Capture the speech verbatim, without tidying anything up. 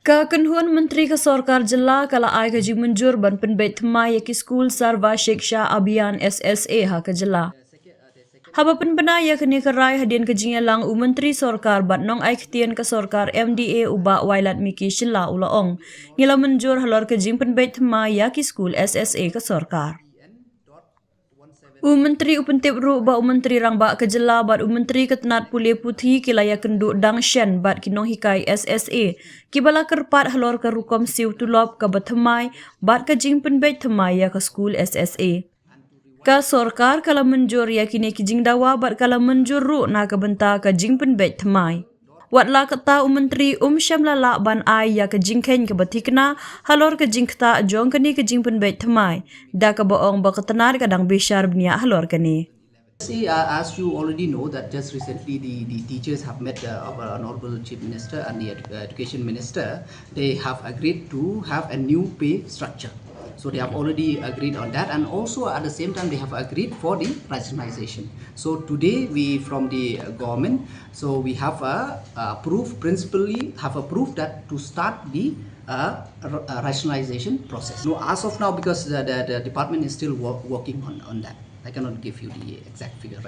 Ka kynhun myntri ka sorkar jylla ka la ai ka jingmynjur ban pynbeit thymmai ïa ki skul Sarva Shiksha Abhiyan S S A ha ka jylla. Haba pynbna ïa kane ka rai hadien ka jingïalang u myntri sorkar bad nong ai ktien ka sorkar M D A u Bah Wailadmiki Shylla u la ong, ngi la mynjur halor ka jingpynbeit thymmai ïa ki skul S S A ka sorkar. U myntri u pyntip ruh ba u myntri rangbah ka jylla bad u myntri ka tnat pule puthi ki la ïakynduh dang shen bad ki nonghikai S S A kiba la kyrpad halor ka rukom siew tulop kaba thymmai bad ka jingpynbeit thymmai ïa ka skul S S A. Ka sorkar ka la mynjur ïa kine ki jingdawa bad ka la mynjur ruh na ka bynta ka jingpynbeit thymmai. Wat la katta u myntri um shym la lah ban ai ïa ka jingkheiñ kaba thikna halor ka jingktah jong kane ka jingpynbeit thymmai, da kaba ong ba ka tnat ka dang bishar bniah halor kane. See, uh, as you already know that just recently the, the teachers have met uh, our Honorable Chief Minister and the Edu- uh, Education Minister. They have agreed to have a new pay structure. So they have already agreed on that, and also at the same time they have agreed for the rationalization. So today we from the uh, government, so we have a, a proof, principally have approved that to start the uh, r- uh, rationalization process. No, as of now, because the, the, the department is still wo- working on, on that, I cannot give you the exact figure right.